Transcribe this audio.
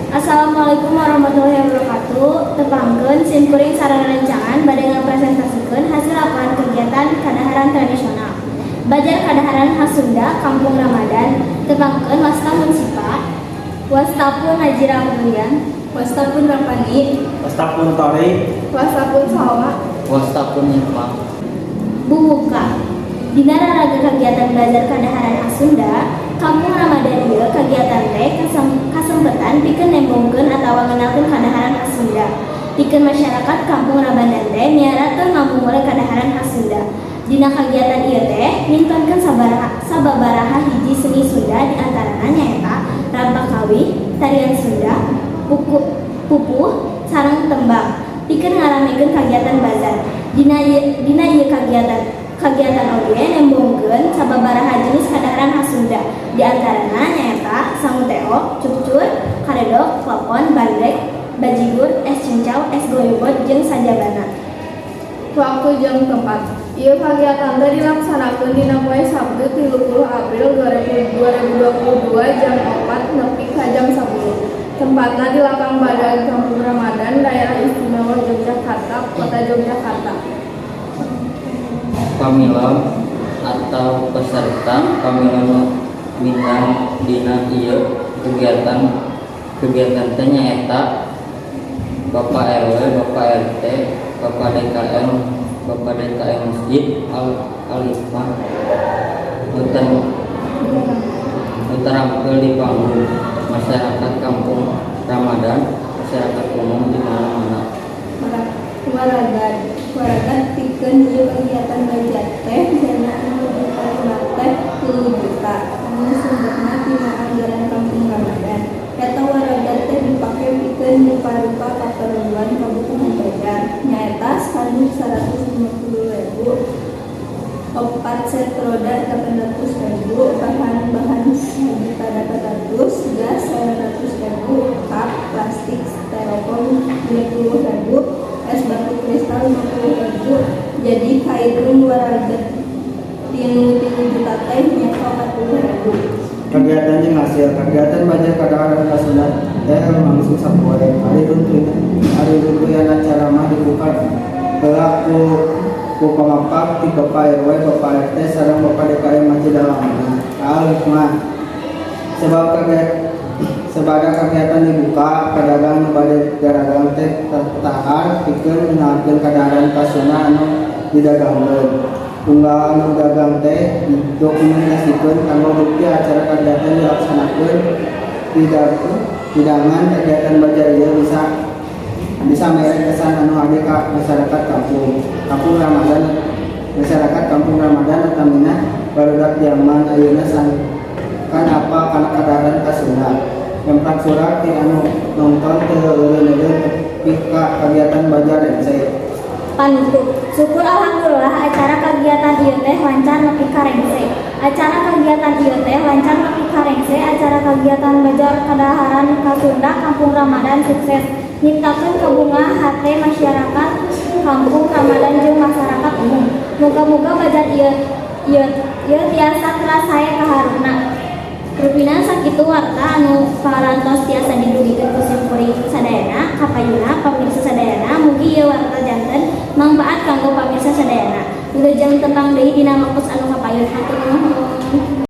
Assalamualaikum warahmatullahi wabarakatuh. Tepangkeun, simkuring sareng rerencangan bade ngapresentasikeun hasil laporan kegiatan kadaharan tradisional. Bajar kadaharan khas Sunda Kampung Ramadan. Tepangkeun, wasta Munsipa, wasta pun Najira Mulian, wasta pun Rapani, wasta pun Torik, wasta pun Salwa, wasta pun Irfan. Bubuka. Dina raraga kegiatan bazar kadaharan khas Sunda Kampung Ramadan ieu, kegiatan teh kasempetan pikeun nembongkeun atawa ngenalkeun kadaharan khas Sunda. Pikeun masyarakat Kampung Ramadan teh miara tur ngamumule kadaharan khas Sunda. Dina kagiatan ieu teh mintonkeun sababaraha hiji seni Sunda, di antarana nyaeta rampak kawih, tarian Sunda, pupuh, sareng tembang pikeun ngaramekeun kagiatan bazar. Dina ieu kagiatan kagiatan oge nembongkeun sababaraha jenis kadaharan khas Sunda, di antarana nyaeta sangu teo, cucur, karedok, klepon, bandrek, bajigur, es cincau, es goyobod, jeung sajabana. Waktu jeung tempat. Ieu kagiatan teh dilaksanakeun dina poe Sabtu 30 April 2022 jam 4 nepi ka jam 10. Tempatna di Lapang Badag Kampung Ramadan, Daerah Istimewa Yogyakarta, Kota Yogyakarta. Pamilon atau peserta pamilon nu mindang dina ieu kegiatan kegiatan teh nyaeta Bapak RW, Bapak RT, Bapak DKM, Bapak DKM Masjid Al Alifah nu tarampil di panggung, masyarakat Kampung Ramadan, masyarakat umum di mana-mana. Waragad. Waragad pikeun ieu kegiatan bajar teh dana anu ditarima teh 3 juta anu sumberna tina anggaran Kampung Ramadan. Eta waragad teh dipake pikeun rupa-rupa kaperluan kabutuhan bajar, nyaeta spanduk 150.000, opat set roda 800.000, bahan-bahan 1.800.000, gas 900.000, cup plastik styrofoam 20.000, es batu kristal 50.000. Jadi kahitung waragad tinu 3 juta teh nyaeta 40.000. Kegiatan jeung hasil kegiatan bajar kadaharan khas Sunda teh langsung sapoe. Ari runtuyan acara mah dibuka heula ku pamapag ti Bapak RW, Bapak RT, sareng Bapak DKM Masjid Al Amanah Al Hikmah. Sebab kegiatan sabada kegiatan dibuka, pedagang nu bade daragang teh tahar pikeun ngenalkeun kadaharan khas Sunda anu didagangkeun. Unggal anu dagang teh didokumentasikeun kanggo bukti acara kegiatan dilaksanakeun. Tidak hidangan kegiatan bajar ieu bisa bisa mere kesan anu hade ka masyarakat kampung Kampung Ramadan. Masyarakat Kampung Ramadan, utamina barudak zaman ayeuna, sangkan apal kana kadaharan khas Sunda. Tempat surak ti anu nonton teu eureun-eureun tepi ka kegiatan bajar rengse. Panutup. Syukur alhamdulillah, acara kegiatan ieu teh lancar nepi ka rengse. Acara kegiatan ieu teh lancar nepi ka rengse. Acara kegiatan bajar kadaharan khas Sunda Kampung Ramadan sukses nyiptakeun kabungah hate masyarakat Kampung Ramadan jeung masyarakat umum. Muga-muga bajar ieu ieu ieu tiasa teras sae kaharupna. Rupina sakitu warta anu parantos tiasa didugikeun ku simkuring sadayana kapayuna pamirsa sadayana. Mugi ieu warta janten mangpaat kanggo pamirsa sadayana. Wilujeng tepang deui dina waktos anu kapayun. Hatur nuhun.